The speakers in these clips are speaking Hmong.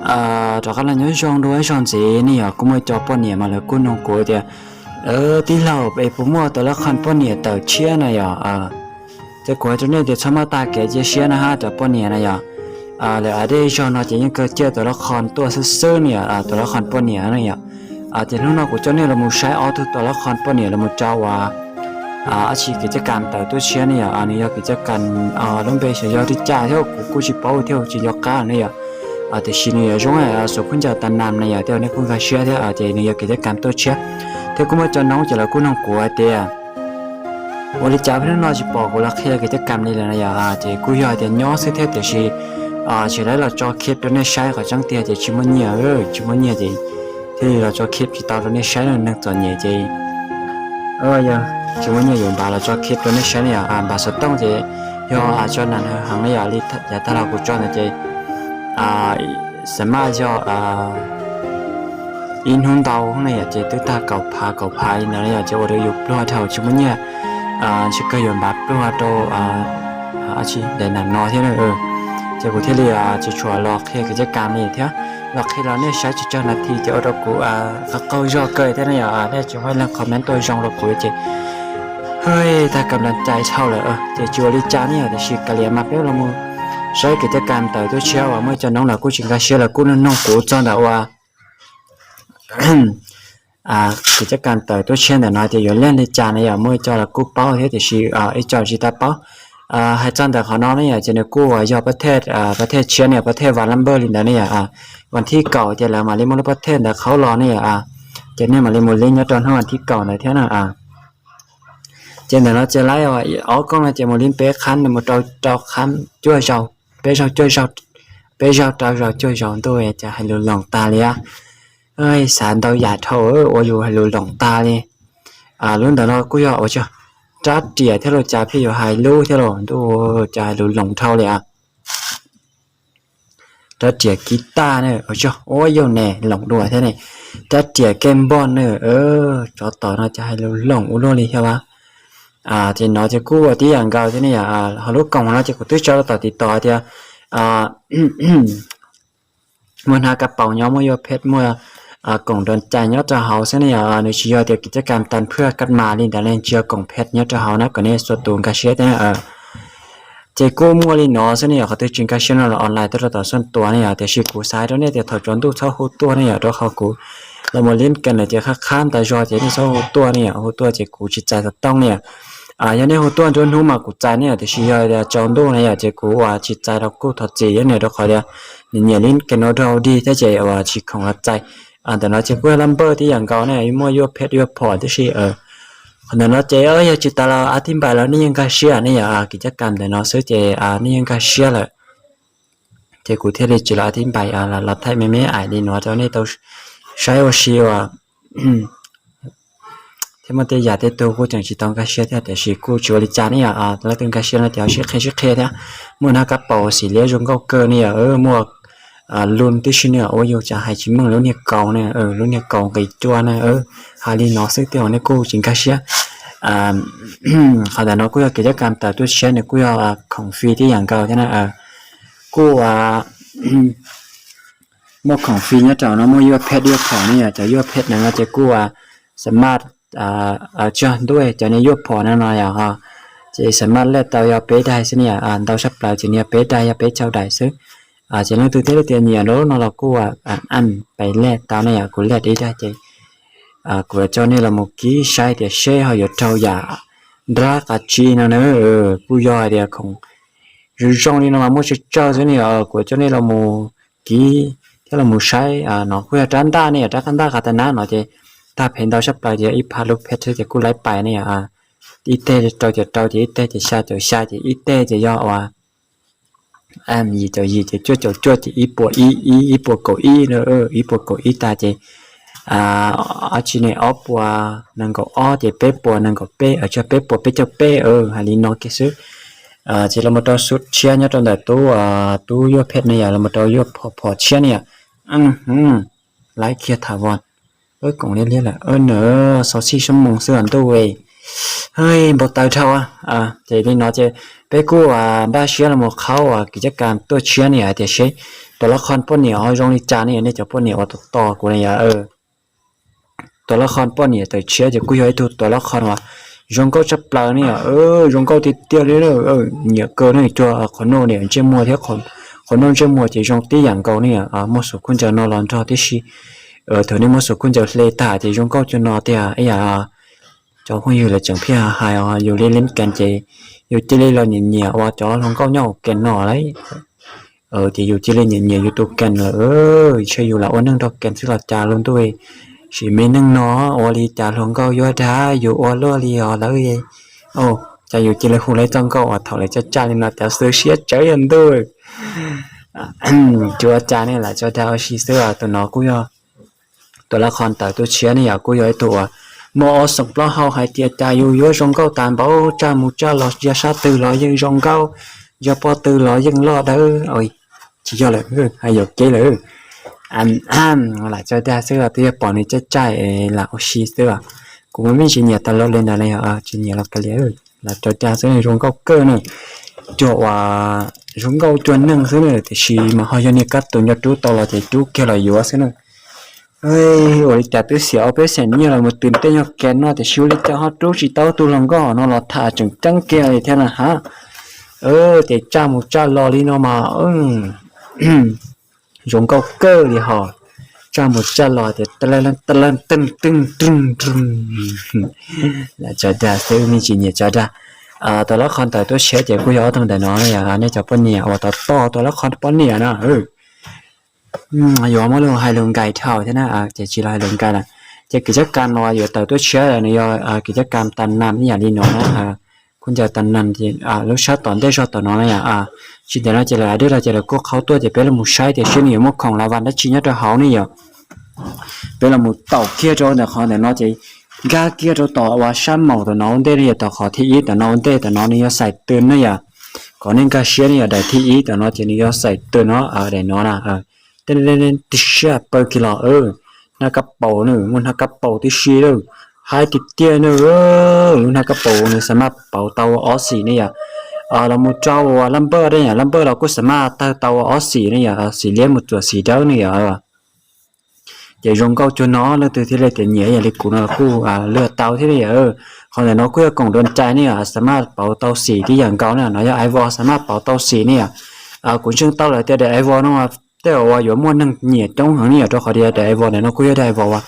Rov qab los nyob zoo dua ib zaug ntxiv ne yom, kuv muaj cov poj niam mas lawv kuj nug kuv tias, tij laug es puas muaj tus lab qhon poj niam tawm tshiab na yom. Ces kuv hais rau nej tias txhob maj tag kev cia siab na hab cov poj niam na yom. Lawv a dej zog no ces yeej kawg ciaj tus lab qhon tuaj xwb xwb ne yom, tus lab qhon poj niam ne yom. Ces hnub no kuv coj nej los mus saib ob tug tus lab qhon poj niam los mus tso ua dab tsi kev caj kam tawm tuaj tshiab ne yom. Nws yog kev caj kam lub npe xyov yog li cas thiab kuv kuj tsis paub thiab tsis nco qab ne yom. Tiam sis nws yuav zoo xuv khuj ncaws tas nas na yom, tej nej kuj nkag siab thiab. Ces nws yog kev caj kam tuaj tshiab thiab kuj muaj cov noob ces lawv kuj nug kuv hais tias ua li cas hnub no tsis pom kuv los qhia kev caj kam li lawm na yom. Ces kuj yog hais tias nyob xwb thiab tiam sis tsis laib los tso khib rau nej saib qhov tseeb tiag ces tsis muaj nyiaj, tsis muaj nyiaj ces thiaj li los tso khib tsis tau rau nej saib, neeg txom nyem ces tsis muaj nyiaj yuav npaj los tso khib rau nej saib ne yom. Npaj xov tooj ces yog tso nas heev ne yom, li yav tag los kuv tso ntawd ces xam maj yog ib hnub ntau ne yom, ces twb tag kaum phav kaum phav li ntawd ne yom, ces ua rau yus pluag dhau tsis muaj nyiaj, tsis kawg yuav npaj pluag rau dab tsi daim nas no thiab. Ces kuv thiaj li tsis tshua los qhia kev caj kam li thiab, los qhia los nej saib tsis tsawg nas this ces ua rau kuv qaug qaug zog kawg thiab ne yom. Nej tsis muaj leej comment tuaj zoo rau kuv ces hwj tag kam las cai dhau lawm ces tsis ua li cas ne yom. Tiam sis kav liam mas peb los mus saib kev caj kam tawm tuaj tshiab uas muaj cov noob lawv kuj tsis nkag siab lawv kuj nug kuv txog ntawm ua kev caj kam tawm tuaj tshiab ntawm no tias yuav liaj li cas na yom, muaj ib co lawv kuj paub thiab tiam sis ib co tsis tau paub. Hais txog ntawm qhov no ne yom, ces nws kuj uas yog pab thej, pab thej tshiab ne yom, pab thej vas lab npawj li ntawd ne yom. Vas thib kaum ces lawv mam li muaj lub pab thej ntawd qhaub los ne yom. Ces nej mam li mus lib nyob rau hnub vas thib kaum ntawd thiab na. Ces ntawm no ces laib ob kooj no ces mus lib peb qhab mus rau rau qhab cuaj zaug, peb zaug cuaj zaug, peb zaug rau zaug cuaj zaug ntuj, cas hais lus loos tag li. Xav ntau yam dhau ua yus hais lus loos tag li. Lub ntawd no kuj yog ua tso rab riam thiab los cas pheej yuav hais lub thiab los ntuj, cas hais lus loos dhau li. Rab riam kiv taj na, ua yog ne loos dua thiab ne. Rab riam kej npoj na, tsov tom no cas hais lus loos ua luaj li thiab a. Ces no ces kuj ua tib yam nkaus thiab ne yom. Ho lub koom no ces kuv twb tso rau tom TikTok tias muaj hnab kab paus nyob, muaj yuaj phet, muaj koom doo cai nyob rau hauv xwb ne yom. Nws tsis yog tias kev caj kam tas phwj kaj mas li ntawd ne, tsis yog koom phet nyob rau hauv na, kom nej txhua tus nkag siab thiab. Ces kuj muaj li no xwb ne yom, qhov twg tsis nkag siab no los online tuaj rau tom xoj tua ne yom. Tiam sis kuv xav hais rau nej tias thaum tsaus ntuj txhob hu tuaj ne yom, rau qhov kuv los mus lib kev lawm ces qab qab ntawd zog ces nej txhob hu tuaj ne yom, hu tuaj ces kuv tsis txais xov tooj ne yom. Yog nej hu tuaj nruab hnub mas kuv txais ne yom, tiam sis yog tsaus ntuj ne yom ces kuv uas tsis txais los kuj thov txim thiab ne, rau qhov tias nyiam nyiam lib kev no rau dig thiab ces uas tsis khoom los txais. Ntawm no ces kuj yog lab npawj tib yam nkaus ne, muaj yuaj phet yuaj phom tib si. Qhov ntawm no ces yog tsis tas los a thib npais los nej yeej nkag siab ne yom, kev caj kam ntawm no xwb ces nej yeej nkag siab lawm. Ces kuv thiaj li tsis los a thib npais, los thaij me me ais li no rau nej tau saib ua si uas thiab muaj tej yam tej tug kuj tseem tsis tau nkag siab thiab, tiam sis kuj tsis ua li cas ne yom. Leej twg nkag siab no ces ho sib qhia sib qhia thiab. Muaj hnab kab paus xim liab zoo nkauj kawg ne yom, muaj lub tib si ne, ua yus cas hais tsis meej, lub niag kaus ne, lub niag kaus nqis cua ne. Hais li no xwb tej zaum nej kuj tsis nkag siab. Qhov ntawm no kuj yog kev caj kam tawm tuaj tshiab, nws kuj yog khoom fi tib yam nkaus thiab na. Kuj muaj khoom fi nyob rau no, muaj yuaj phet yuaj phom ne yom, cov yuaj phet ntawd no ces kuj xam maj tsog ntuj, cov niag yuaj phom no no yom, ces xam maj lej tau yog peb daim xwb ne yom, ntau tshaj plaws ces nws yog peb daim, yog peb caug daim xwb. Ces leej twg thiab leej tias nyiam lub no los kuj pab lej tau ne yom, kuv lej ib daim ces kuv coj nej los mus kib saib tias seb ho yuav raug yam nrab qab tsi no na. Kuj yog hais tias khoom zoo zoo li no mas muaj tsawg tsawg xwb ne yom, kuv coj nej los mus kib thiab los mus saib. No kuj yog rab ntaj ne yom, rab qab ntaj qab tas nab no ces tag phev ntau tshaj plaws ces yog ib phav lub phet xwb ces kuj laib pais ne yom. Ib teg rau caum rau ces ib teg ces xya caum xya ces ib teg ces yog uas yim caum yim ces cuaj caum cuaj ces ib puas ib, ib, ib puas kaum ib, ib puas kaum ib tas ces dab tsi ne, ob puas nees nkaum ob ces peb puas nees nkaum peb, tsis yog, peb puas peb caug peb, hais li no kiag xwb. Ces los mus rau xub tshiab nyob rau ntawm tub, tub yuaj phet ne yom, los mus rau yuaj phom, phom tshiab ne yom. Laib kiag tham vos, koom liab liab lawm na, xau xij sab moos xwb os ntuj. Hwj, npau taws dhau. Ces li no ces peb kuj npaj siab los mus qhaub uas kev coj kam tuaj tshiab ne yom, hais tias seb tus lab qhon poj niam ho zoo li cas ne yom, nej cov poj niam uas tos tos kuv ne yom. Tus lab qhon poj niam tawm tshiab ces kuj yog ib tug tus lab qhon uas zoo nkauj tshaj plaws ne yom, zoo nkauj tiag tiag li, nyiam kawg ne, cuag qhov noj ntsej muag thiab, qhov noj ntsej muag ces zoo tib yam nkaus ne yom, muaj xub khuj ncaws no los nrog tib si. Thaum nej muaj xub khuj ncaws hle tag ces zoo nkauj cuag no tiag ib yam. Cov phooj ywg lawv tseem pheej hais os, yus li Leej Kas ces yus cia li los nyiam nyiam uas cov hluas nkauj nyob hauv Kas no lawm. Ces yus cia li nyiam nyiam yus tus Kas lawm, ntshe yus lam ua neej nrog Kas xwb los cas los ntuj, sim me neej no ua li cas hluas nkauj yuav dag yus ua luaj li os lawm. Cas yus cia li hu lawv txoj nkauj uas thaum lawv caj caj li no cov xwb siab tsawv yog ntuj. Tsis ua cas ne, lam tso dag ua si xwb. Tus no kuj yog tus lab qhon tawm tuaj tshiab ne yom, kuj yog ib tug uas muaj ob xoom plaub hau hais tias cas yus yuav zoo nkauj tas npaum, tsaj mus tsaj los yog sab twg los yeej zoo nkauj, yog pob tw los yeej loj dawb. Tsis yog lawm, hais yuam kev lawm. Lam tso dag xwb, twb yog pom nws caj caj lam ua si xwb. Kuv mas me ntsis nyiam tas los li ntawd li, tsis nyiam los kav liam, lam tso dag xwb, zoo nkauj kawg na. Cuag uas zoo nkauj cuag neeg xwb na, tiam sis mas ho yog niag kab tus nco rub tau los ces rub kiag los yuav xwb na. Ua li cas twb xiam ob peb xees nyiaj los mus twm tej nyuag Kas no tiam sis ua li cas ho rub tsis tau tus hluas nkauj no los tham tseem ceeb kiag li thiab na ha. Ces tsaj mus tsaj los li no mas zoo nkauj kawg li hos. Tsaj mus tsaj los tias ta la ta la teej teej teej. Lam tso dag xwb, me ntsis nyiam tso dag. Tus lab qhon tawm tuaj tshiab ces kuj yog ob tug ntawm no yom, nej cov poj niam uas tos tos tus lab qhon poj niam no. Yuav muab lus hais lus nkais dhau thiab na, ces tsis los hais lus nkais lawm. Ces kev coj kam no yuav tawm tuaj tshiab nws yog kev coj kam tas nam ib yam li no na. Kuj ncaws tas nam ces lub sab tom ntej zog tom no na yom. Tsis ntev no ces lawv dej los ces lawv kuj qhaub tuaj ces peb los mus saib tias seb nws yuav muaj khoom las vas dab tsi nyob rau hauv ne yom. Peb los mus taum kiag rau ntawm qhov ntawm no ces nkag kiag rau tom uas sab maum tom no ua ntej ne yom, tom qhov thib ib tom no ua ntej tom no nws yog xais tw ne yom. Kom nej nkag siab ne yom, daim thib ib tom no ces nws yog xais tw no, daim no na. Tej tib siab pawg kiag los hnab kab paus na, muaj hnab kab paus tib si lawm. Haib tiag tiag na, lub hnab kab paus nws xam maj pauv tau ua ob xim ne yom. Los mus rau uas lab npawj ne yom, lab npawj los kuj xam maj tawg tau ua ob xim ne yom, xim liab mus txuam xim dawb ne yom. Ces zoo nkauj cuag no, leej twg thiaj li tias nyiam ib yam li kuv no los kuj luag tau thiab ne yom. Qhov ntawm no kuj yog koom dua cai ne yom, xam maj pauv tau xim tib yam nkaus na, no yog iVoox xam maj pauv tau xim ne yom. Kuv ntseeg tau lawm tias daim iVoox no tej zaum uas yuav muaj neeg nyiam coob heev ne yom, rau qhov tias daim iVoox ntawm no kuj yog daim iVoox uas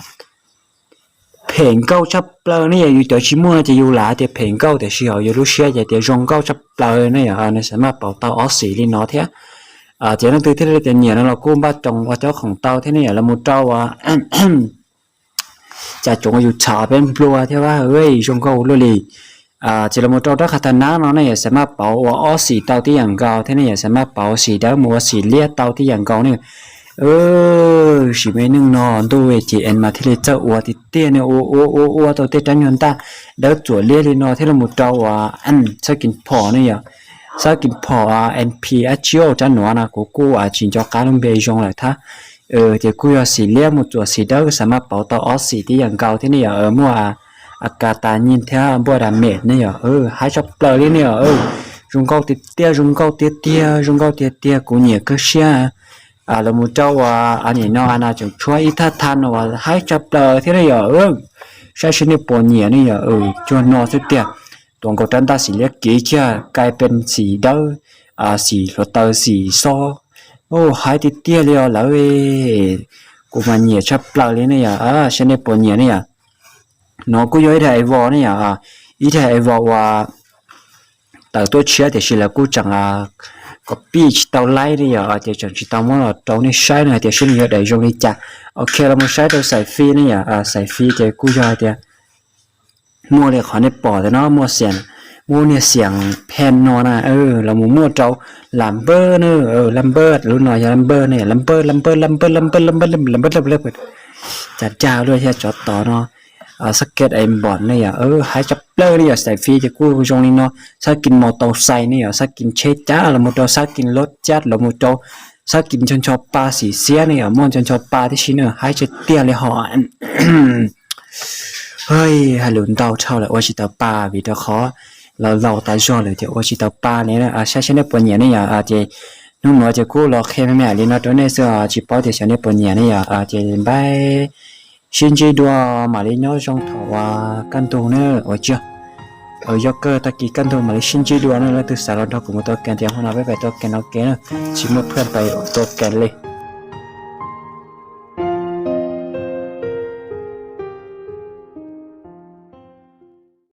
phem nkauj tshaj plaws ne yom, yus cov tsis muaj no ces yus lam tias phem nkauj tiam sis hauv yus lub siab ces tias zoo nkauj tshaj plaws ne yom, nws xam maj pauv tau ob xim li no thiab. Ces leej twg thiaj li tias nyiam no los kuj npaj roos ua cob khoom tau thiab ne yom, los mus rau uas cas tsoom yus txham peb nplua thiab, zoo nkauj ua luaj li. Ces los mus rau rab qha tag nab no ne yom, xam maj pauv ua ob xim tau tib yam nkaus thiab ne yom, xam maj pauv xim dawb mus ua xim liab tau tib yam nkaus ne. Sim me neej no ntuj ces es mas thiaj li txawj ua tiag tiag ne, ua ua ua ua tau tej rab nyuag ntaj dawb txuam liab li no thiab los mus rau uas xab kis phom ne yom, xab kis phom N P H O rab nuav na, kuv kuj tsis nco qab lub npe zoo lawm thiab. Ces kuj yog xim liab mus txuam xim dawb xam maj pauv tau ob xim tib yam nkaus thiab ne yom, muaj a kas tas nyij thiab npuaj das mem ne yom, haib tshaj plaws li ne yom. Zoo nkauj tiag tiag, zoo nkauj tiag tiag, zoo nkauj tiag tiag, kuv nyiam kawg siab. Los mus rau uas nim no no tseem tshuav ib thaj thaj no uas haib tshaj plaws thiab ne yom. Saib seb nej puas nyiam ne yom, cuag no xwb tiag. Tuav nkaus rab ntaj xim liab kiv kiag, kais pes xim dawb, xim hluav taws xim xob. Haib tiag tiag li os lawv, kuv mas nyiam tshaj plaws li ne yom, saib nej puas nyiam ne yom. No kuj yog ib daim iVoox ne yom, ib daim iVoox uas tawm tuaj tshiab tiam sis lawv kuj tseem copy tsis tau laib ne yom, ces tseem tsis tau muab los rau nej saib no hais tias seb nws yog daim zoo li cas. Ok, los mus saib rau xais fij ne yom, xais fij ces kuj yog hais tias muaj li qhov nej pom ntawm no, muaj xiam, muaj niag xiam phen no na, los mus muaj rau lab npawj na, lab npawj, lub no yog lab npawj ne, lab npawj, lab npawj, lab npawj, lab npawj, lab npawj, lab npawj, cas dag luaj thiab tsov tod no. Xab kis aim bom ne yom, haib tshaj plaws ne yom, xais fij ces kuj zoo li no, xab kis maus taus xais ne yom, xab kis tsheb cab los mus rau xab kis lub cab los mus rau xab kis ncho ncho pa xim xiab ne yom, muaj ncho ncho pa tib si ne, haib tshaj tiag li hos. Hais lus ntau dhau lawm ua tsis tau pa vim rau qhov laus laus tas zog lawm ces ua tsis tau pa li. Saib seb nej puas nyiam ne yom. Ces hnub no ces kuj los qhia me me li no rau nej xwb, tsis paub tias xyov nej puas nyiam ne yom. Ces npaj sib ntsib dua, mam li nyob zoo thaum uas kaj ntug na. Ua tsaug, yog kawg tag kis kaj ntug mam li sib ntsib dua na. Leej twg xav los nrog kuv mus tua kees tias hmo no peb pais tua kees no ke na, tsis muaj pheej pais tua kees li.